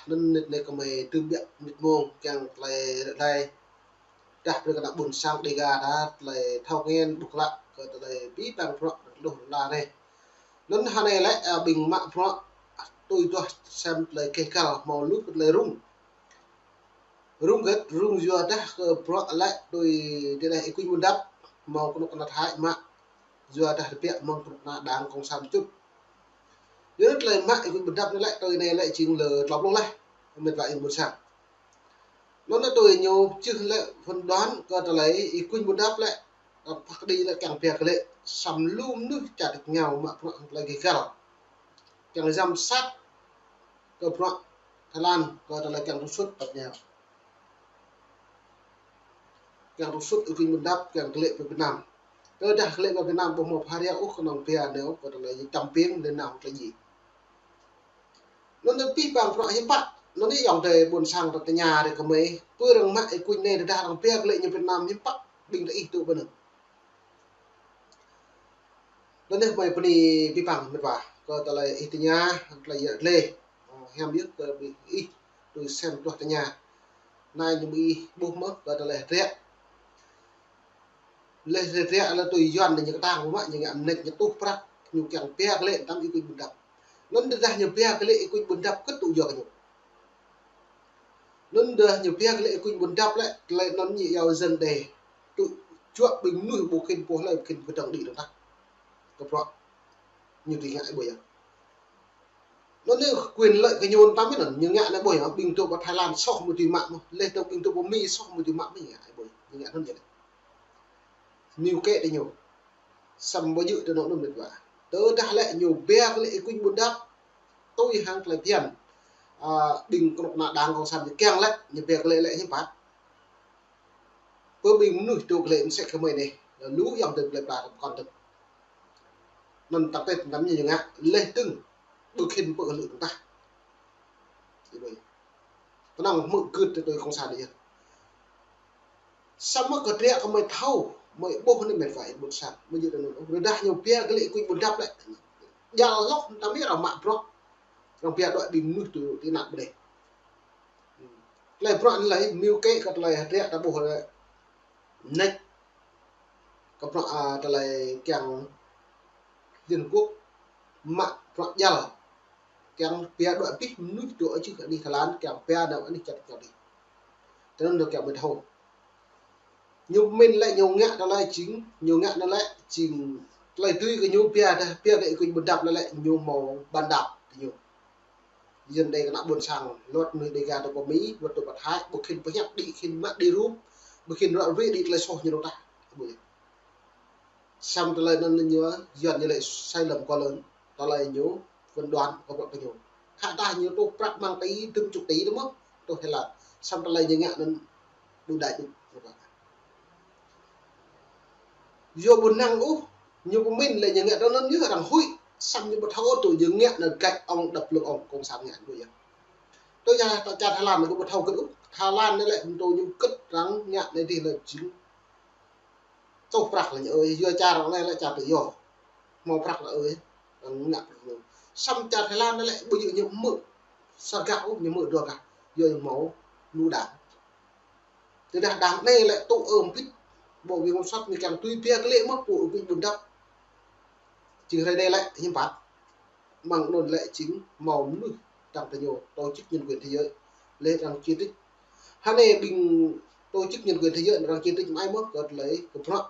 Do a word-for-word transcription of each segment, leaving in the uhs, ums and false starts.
Anŭn mơnit anai kơmơi tơbiă mơnit mông kiăng tơlơi rơđai. Dah brơi kơ ană ƀôn sang Dega ta tơlơi thâo ngăn ƀuh klă kơ tơlơi abih bang bruă tơluh rơla anai. Anŭn hơnai lĕ, a, ƀing mă bruă tui duah sem tơlơi keh kăl hmâo lu kơ tơlơi rŭng. Rŭng gĕt, rŭng yua dah kơ bruă lĕ tui tơlơi Y Quynh Bundap hmâo kơnuk kơna Thái mă. Yua dah tơbiă mơ̆ng kơnuk kơna đảng cộng sản čut. Yua anŭn tơlơi mă Y Quynh Bundap anai lĕ tui anai lĕ jing lơ tlâo pluh laih. Mơnit wa ƀing ƀôn sang. Anŭn tui ñu čih lĕ phán đoán kơ tơlơi Y Quynh Bundap lĕ, a, păk đĭ lĕ kiăng pia kơ lĕ, săm lu mơnuih čar tơña mă bruă tơlơi keh kăl. Kiăng giám sát kơ bruă Thái Lan, kơ tơlơi kiăng trục xuất tap ña. Kiăng trục xuất Y Quynh Bundap, kiăng kơ lĕ pơ Việt Nam. Tơdah kơ lĕ pơ Việt Nam ƀu hmâo phara ôh kơnơ̆ng pia nao, kơ tơlơi čăm piêng, lĕ nao tơlơi djai. Anŭn tơlơi abih bang bruă hiư̆m pă. Anŭn yơh ayŏng adơi ƀôn sang ta tơña rai kơmơi. Pơ arăng mă Y Quynh anai tơdah arăng pia kơ lĕ ñu Việt Nam hiư̆m pă. Ƀing ta ih tŭ ƀơi anŭn. Anŭn yơh kơmơi bơni abih bang mơnit wa. Kơ tơlơi ih tơña, tơlơi yă lĕ. Ơ, hiam yơh kơ ƀing ih tui sem duah tơña. Anai ñu ƀing ih ƀuh mơ̆ kơ tơlơi hơdră. Lĕ hơdră lĕ tui Yuan ñu kơtang mă ñu ngă mơneč ñu tuh prăk ñu kiăng pia kơ lĕ tơm Y Quynh Bundap. Anŭn tơdah ñu pia kơ lĕ Y Quynh Bundap kơ̆t tŭ yua kơ ñu. Anŭn dah ñu pia kơ lĕ Y Quynh Bundap lĕ, tơlơi anŭn ñu yua dân đe. Tŭ juă ƀing mơnuih ƀu khĭn pô hlơi ƀu khĭn pơdơ̆ng đĭ dơ̆ng tah. Kơ bruă ñu tui ngă ƀu yơh. Anŭn anai quyền lợi kơ ñu tăm anŭn, ñu ngă anai ƀu yơh, ƀing tŭ pơ Thái Lan soh mơ̆ tui mă mơ̆, lĕ tŭ ƀing tŭ pơ Mi soh mơ̆ tui mă mơ̆ ñu ngă ƀu yơh, ñu ngă anŭn yơh. Mơnuih kĕ tơ ñu. Săm ƀu djơ̆ tơ anŭn mơnit wa. Tơdah lĕ ñu pia kơ lĕ Y Quynh Bundap, tui hăng tơlơi phiăn. A, ƀing kơnuk kơna đảng cộng sản ñu kiăng lĕ, ñu pia kơ lĕ lĕ hiư̆m pă. Pơ ƀing mơnuih tŭ kơ lĕ mơsĕ kơmơi anai, lu ayŏng adơi plơi pla tơm kon tơm. Anŭn tăp tĕt tơm ñu ngă, lĕ tơ̆ng, ƀu khĭn pơ kơ lư̆ tah. Kơnơ̆ng hmư̆ gưt tui tui cộng sản yơh. Samơ̆ kơ triă kơmơi thâo, mơi ƀuh anai mơnit wa ƀôn sang, mơi djơ̆ tơ anŭn, rơđah ñu pia kơ lĕ Y Quynh Bundap lĕ. Djă̱ lŏk tăm arăng mă bruă. Arăng pia đuaĭ ƀing mơnuih tŭ tị nạn ƀơi anai. Tơlơi bruă anai lĕ, mơnuih kĕ kơ tơlơi hơdră ta ƀuh lĕ. Mơneč. Kơ bruă, a, tơlơi kiăng Liên Quốc mă bruă djă̱. Kiăng pia đuaĭ abih mơnuih tŭ ơi čih anih Thái Lan, kiăng pia nao anih čar tơña đih. Tơ anŭn dŏ kiăng mơi thâo. Ñu pơmĭn lĕ ñu ngă tơlơi jing, ñu ngă anŭn lĕ jing tơlơi tui kơ ñu pia dah, pia kơ Y Quynh Bundap anŭn lĕ ñu hmâo bàn đạp kơ ñu. Dân đe kơnă ƀôn sang, luăt mơnuih Dega tŭ pơ Mi, luăt tŭ pơ Thái, ƀu khĭn pơhiăp đĭ khĭn mă đĭ rup, ƀu khĭn ră ruai đĭ tơlơi soh ñu dơ̆ng tah. Ƀu yơh. Săm tơlơi anŭn ñu, Yuan ñu lĕ sai lầm quá lớn, tơlơi ñu phán đoán kơ bruă kơ ñu. Khă tah ñu tuh prăk mơ̆ng tỉ, dŭm čŭk tỉ tơ mơ̆, tuh Thái Lan. Săm tơlơi ñu ngă anŭn đu đai đu. Yua ƀu năng ôh, ñu pơmĭn lĕ ñu ngă tơ anŭn ñu arăng huĭ, săm ñu ƀu thâo ôh tŭ ñu ngă anŭn găč ŏng đăp lưng ŏng cộng sản ngă ƀu yơh. Tui čar, tui čar Thái Lan ñu ƀu thâo gưt ôh, Thái Lan anai lĕ tŭ ñu gưt arăng ngă anai dih lĕ jing. Tŭ prăk lĕ ñu ơi, yua čar arăng anai lĕ čar tự do. Hmâo prăk lĕ ơi, arăng ngă prăk ñu. Săm čar Thái Lan anai lĕ ƀu djơ̆ ñu hmư̆ sa gah ôh, ñu hmư̆ dua gah. Yua ñu hmâo lu đảng. Tơdah đảng anai lĕ tŭ ơm pit, bộ viện kiểm soát ñu kiăng tui pia kơ lĕ mơ̆ pô Y Quynh Bundap. Jing hrơi anai lĕ hiư̆m pă. Mơ̆ng anŭn lĕ jing hmâo mơnuih dăng tơ ñu tổ chức nhân quyền thế giới. Lĕ arăng chỉ trích. Hơnai ƀing tổ chức nhân quyền thế giới arăng chỉ trích mă ai mơ̆ kơ tơlơi kơ bruă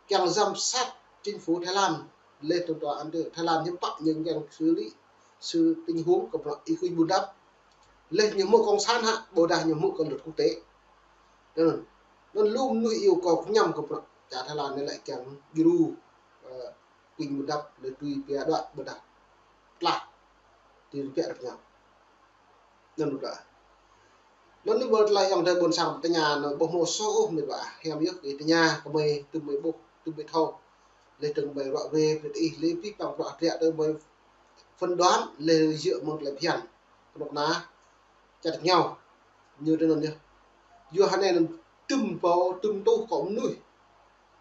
kiăng giám sát chính phủ Thái Lan. Lĕ tơlơi tòa án Thái Lan hiư̆m pă ñu kiăng xử lý sự tình huống kơ bruă Y Quynh Bundap. Lĕ ñu hmư̆ cộng sản hă, ƀôdah ñu hmư̆ kơ luật quốc tế. Anŭn, anŭn lu mơnuih iâu kơ kơñăm kơ bruă čar Thái Lan anai lĕ kiăng djru, ơ, Y Quynh Bundap lĕ tui pia đuaĭ ƀôdah tlaih tui pia rơ̆k ngă. Anŭn ƀu đa. Anŭn anai ƀơi tơlơi ayŏng adơi ƀôn sang tơña anŭn ƀu hmâo soh ôh mơnit wa. Hiam yơh kơ tơña kơmơi tŭ mơi ƀuh, tŭ mơi thâo. Lĕ tơ̆ng mơi ruă wĕ, pơtih lĕ abih bang bruă hơdră tơ̆ng mơi phán đoán lĕ djơ̆ mơ̆ng tơlơi phiăn. Kơnuk kơna čar tơña ñu tơ anŭn yơh. Yua hơnai anŭn tŭm pô, tŭm tuh kơ mơnuih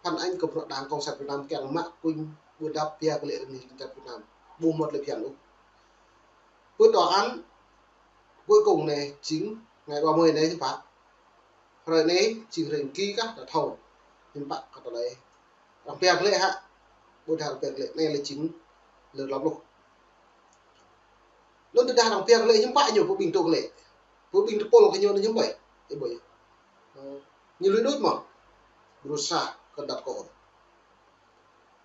phản ánh kơ bruă đảng cộng sản Việt Nam kiăng mă Y Quynh Bundap pia kơ lĕ rơnih lŏn čar Việt Nam. Ƀu hmâo tơlơi phiăn ôh. Pơ tòa án Cuối cùng anai jing ngày ba mươi anai hiư̆m pă. Hrơi anai jing hrơi ki kah ta thâo. Hiư̆m pă kơ tơlơi arăng pia glaĭ hă. Ƀôdah arăng pia glaĭ anai lĕ jing lơ lăm luh. Anŭn tơdah arăng pia glaĭ hiư̆m pă ñu pơ ƀing tŭ glaĭ. Pơ ƀing tơpul kơ ñu anŭn hiư̆m pă. Ih ƀuh yơh. Ơ, ñu lui đuaĭ mơ̆. Brusa kơ đăt kơ ôh.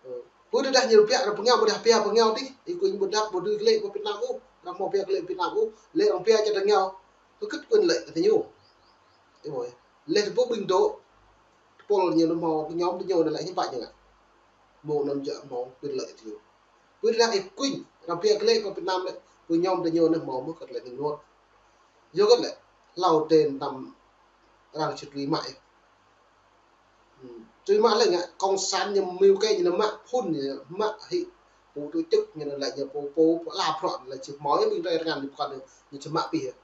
Ơ, pơ tơdah ñu pia arăng pơngiao, ƀôdah pia pơngiao tih, ih kuñ ƀu đăp ƀu dưi glaĭ pơ Việt Nam ôh, arăng hmâo pia glaĭ Việt Nam ôh, lĕ arăng pia čar tơngiao, kơ kĭt quyền lợi kơ ñu. Ih ƀuh yơh, lĕ tơpul ƀing dŏ, tơpul ñu anŭn hmâo, tơñum tơñu anŭn lĕ hiư̆m pă ñu ngă. Mơ̆ng anŭn jă hmâo quyền lợi kơ ñu. Pơ tơdah ih kuñ, arăng pia glaĭ pơ Việt Nam lĕ, tơñum tơñu anŭn hmâo mơ̆ kơ tơlơi ning nuot. Yua kơ lĕ, hlâo ten tam arăng čih tui mă yơh. Hmm. Tui mă lĕ ngă, cộng sản ñu mơ̆ng kơ ñu mă phun ñu mă hĭ pô tổ chức ñu lĕ ñu pô, pô, pô la bruă lĕ či hmâo yơh ƀing tơlơi rơngan ñu pơkŏn ñu či mă pih yơh.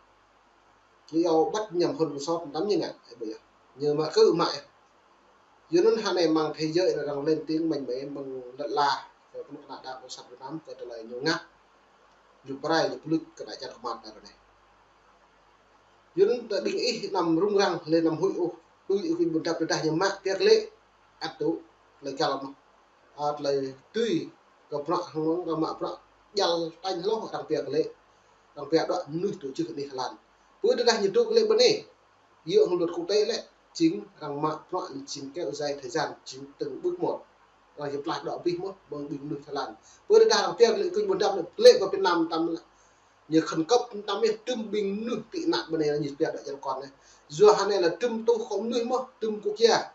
Ñu yua ƀăt ñăm hŭn kơ sot tam ñu ngă, ih ƀuh yơh. Ñu mă kơ mă yơh. Yua anŭn hơnai mơ̆ng thế giới arăng lên tiếng mạnh mẽ mơ̆ng lŏn la, kơ kơnuk kơna đảng cộng sản Việt Nam kơ tơlơi ñu ngă. Ñu pơrai ñu pơluč kơ đa čar kơmat ta anai. Yua anŭn ta ƀing ih anăm rŭng răng lĕ anăm huĭ ôh. Tui ih kuñ ƀu đăp tơdah ñu mă pia glaĭ. Ăt tŭ tơlơi găl mơ̆. Ăt tơlơi tui kơ bruă hăng arăng mă bruă jal tañ hloh arăng pia glaĭ. Arăng pia đuaĭ mơnuih tổ chức anih Thái Lan. Pơ tơdah ñu tŭ glaĭ ƀơi anai. Yua hăng luật quốc tế lĕ, jing arăng mă bruă lĕ jing kéo dài thời gian, jing từng bước một. Arăng či pơklaih đuaĭ abih mơ̆, ƀơi ƀing mơnuih Thái Lan. Pơ tơdah arăng pia glaĭ kuñ ƀu đăp lĕ, glaĭ pơ Việt Nam tam lĕ. Ñu khẩn cấp tam yơh, tơm ƀing mơnuih tị nạn ƀơi anai ñu pia đuaĭ čar kŏn anai. Yua hơnai lĕ tơm tŭ khŏm mơnuih mơ̆, tơm quốc gia.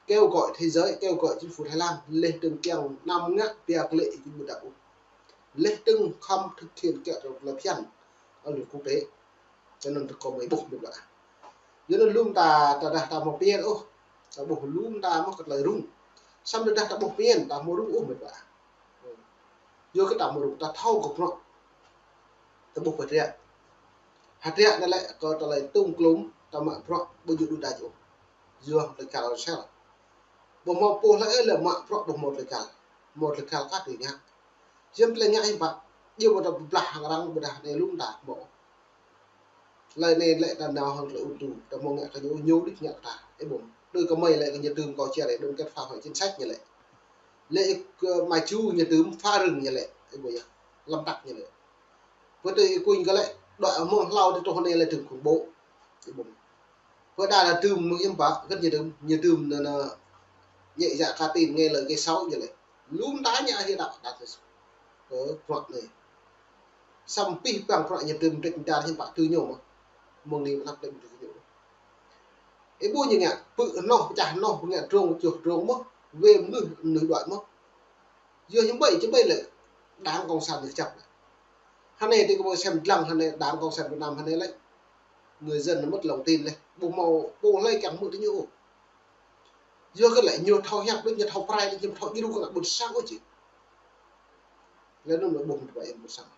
Kêu gọi thế giới, kêu gọi chính phủ Thái Lan, lĕ tơm kiăng năm ngă pia glaĭ kuñ ƀu đăp ôh. Lĕ tơm khŏm thực hiện kơ tơlơi phiăn, ơ, luật quốc tế. Tui anŭn tơkŏ mơi ƀuh mĕt wa. Yua anŭn lŏm ta, ta dah ta hmâo pơmĭn ôh. Ta ƀuh lŏm ta hmâo kơ tơlơi rŭng. Samơ̆ tơdah ta ƀuh pơmĭn, ta hmâo rŭng ôh mĕt wa. Yua kơ ta hmâo rŭng, ta thâo kơ bruă. Ta ƀuh pơtriă. Hơtriă anai lĕ kơ tơlơi tŭng klŭm, ta mă bruă, ƀu djơ̆ đuaĭ đač ôh. Yua tơlơi găl sel. Ƀu hmâo pô hlơi lĕ mă bruă ƀu hmâo tơlơi găl. Hmâo tơlơi găl kah tui ngă. Jing tơlơi ngă hiư̆m pă, yua ƀu ta pơblah hăng arăng ƀôdah anai lŏm ta hmâo. Tơlơi anai lĕ ta nao hăng tơlơi ung tŭ, ta hmâo ngă kơ ñu, ñu đĭ ngă kơ ta. Ih ƀuh. Đôi kơ mơi lĕ kơ ñu tơm kâo chia rẽ, đơ̆ng kết phá hoại chính sách ñu lĕ. Lĕ kơ mă ču ñu tơm phá rừng ñu lĕ. Ih ƀuh yơh. Lâm tặc ñu lĕ. Pơ tơ ih kuñ kơ lĕ, đuaĭ mơ̆ng hlâo tơ truh anai lĕ tơm khủng bố. Ih ƀuh. Pơ đa lĕ tơm mơ̆ng hiư̆m pă, kơ ñu tơm, ñu tơm anŭn, anŭn, nhẹ dạ cả tin, nghe lời kẻ xấu ñu lĕ. Lŏm ta ñu hĭ đăp, đăp tơ. Kơ bruă anai. Samơ̆ pih păng bruă ñu tơm trĕč mơ̆ng dar hiư̆m pă tui ñu mơ̆. Mơ̆ng anai mơnăp lĕ tui ñu. Ih ƀuh ñu ngă, pư̆ hnoh, pơčah hnoh, ngă drông, čuh drông mơ̆. Wê mơnuih, mơnuih đuaĭ mơ̆. Yua hiư̆m ƀơi, či ƀơi lĕ. Đảng Cộng sản Việt Nam. Hơnai tơ kơ ƀơi sem dlăng hơnai Đảng Cộng sản Việt Nam hơnai lĕ. Người dân nó mất lòng tin lĕ. Ƀu hmâo, ƀu hlơi kiăng hmư̆ tơ ñu ôh. Yua kơ lĕ ñu thâo hiăp đôč, ñu thâo pơrai đôč, ñu thâo djru kơ ană ƀôn sang ôh či. Lĕ anŭn lĕ ƀuh mơ̆n tơpă yơh ƀôn sang.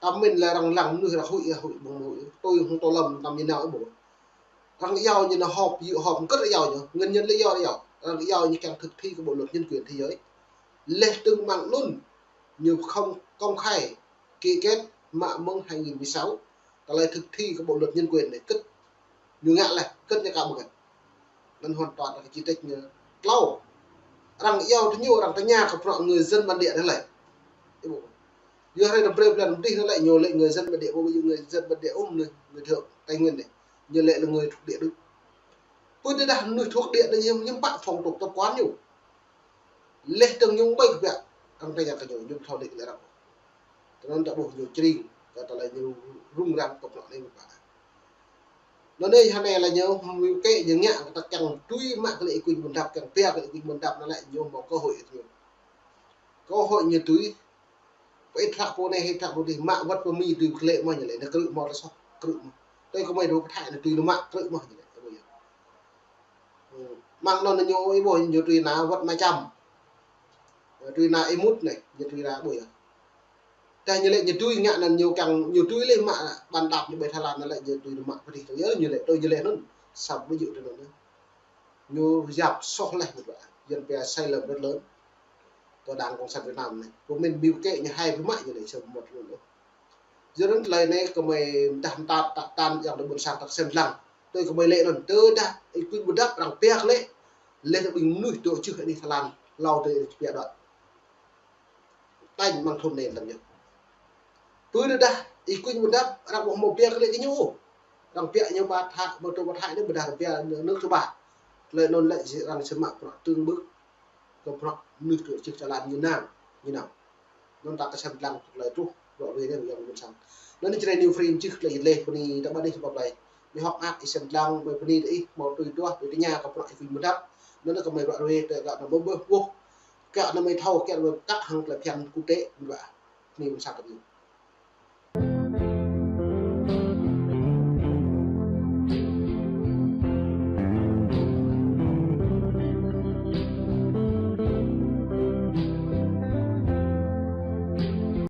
Tam mĭn lĕ arăng lăng mơnuih arăng huĭ, arăng huĭ ƀơ̆ng mơnuih. Tui hăng tô lâm tam ñu nao ih ƀuh. Arăng iâu ñu nao họp, dự họp, kơ arăng iâu ñu, nguyên nhân lĕ iâu, iâu. Arăng iâu ñu kiăng thực thi kơ bộ luật nhân quyền thế giới. Lĕ tơm mơ̆ng anŭn, ñu không công khai ký kết mă mơ̆ng hai nghìn mười sáu. Tơlơi thực thi kơ bộ luật nhân quyền anai kĭt. Ñu ngă lĕ, kĭt ñu ka ƀơ̆ng. Anŭn hoàn toàn là cái chỉ trách ñu. Tlâo. Arăng iâu tơ ñu, arăng tơña kơ bruă người dân bản địa anai lĕ. Ih ƀuh. Yua hrơi anai brơi blan mơdih anai lĕ, ñu lĕ người dân bản địa, ƀu djơ̆ người dân bản địa ôh, người, người thuộc Tây Nguyên anai. Ñu lĕ là người thuộc địa đôč. Pơ tơdah mơnuih thuộc địa anai ñu, ñu pă phong tục tập quán ñu. Lĕ tơm ñu ƀơi kơ biă, arăng tơña kơ ñu, ñu thâo đĭ lĕ arăng. Tơ anŭn ta ƀuh ñu čring, kơ tơlơi ñu rŭng răng kơ bruă anai mơ̆n pă. Anŭn anai hơnai lĕ ñu, mơ̆ng kơ ñu ngă kơ ta kiăng tui mă kơ lĕ ih kuñ ƀu đăp, kiăng pia kơ lĕ ih kuñ ƀu đăp anŭn lĕ ñu hmâo cơ hội ñu. Cơ hội ñu tui, pơ ih tơlă pô anai, ih tơlă pô adih, mă wơ̆t pơ Mi tui pơklaih mơ̆ ñu lĕ, anai krư̆ mơ̆ lĕ soh, krư̆ mơ̆. Tui kơ mơi dŏ pơthai anai tui anŭn mă krư̆ mơ̆ ñu lĕ, ih ƀuh yơh. Mơ̆ng anŭn ñu, ih ƀuh ñu tui anŭn wơ̆t mă čăm. Tui anŭn ih mŭt anai, ñu tui anŭn ƀuh yơh. Tơdah ñu lĕ ñu tui ngă anŭn ñu kiăng, ñu tui lĕ mă bàn đạp ñu ƀơi Thái Lan anŭn lĕ ñu tui anŭn mă pơdih tui yơh ñu lĕ, tui ñu lĕ anŭn. Samơ̆ ƀu djơ̆ tui anŭn. Ñu yap soh leh ñu ƀă. Yuan pia sai lầm rất lớn. Kơ Đảng Cộng sản Việt Nam anai. Pơmĭn ƀing kơ ñu hai pơmă ñu lĕ samơ̆ mơ̆t anŭn. Yua anŭn tơlơi anai gơmơi dah mơta tă tăn yang tơ ƀôn sang ta sem lăng. Tui gơmơi lĕ anŭn, tơdah Y Quynh Bơdăp arăng pia kơ lĕ, lĕ tơ ƀing mơnuih dŏ jưh anih Thái Lan, hlâo tơ pia đuaĭ. Tañ mơ̆ng thŭn anai tơm yơh. Pơ tơdah Y Quynh Bơdăp arăng ƀu hmâo pia kơ lĕ kơ ñu. Arăng pia ñu ƀă thă, ƀă tơ ƀă thă anai ƀơdah arăng pia nước thứ ba. Tơlơi anŭn lĕ arăng sem mă bruă tưng bưk. Kơ bruă mơnuih dŏ jưh Thái Lan ñu nao, ñu nao. Anŭn ta kơsem lăng tơlơi truh, bruă ruai anai yang ƀôn sang. Anŭn Jrai New Frame jưh tơlơi lĕ bơni ta ƀă anih ƀă plơi. Mơi hơ̆k mơak ih sem lăng, mơi bơni tơ ih, hmâo tui duah, tui tơña kơ bruă Y Quynh Bơdăp. Anŭn kơ mơi bruă ruai tơ gah anŭn ƀơ̆ ƀơ̆ ƀuh. Gah anŭn mơi thâo, gah anŭn mơi kă hăng tơlơi phiăn quốc tế, mơi ƀă. Bơni ƀôn sang kơ ñu.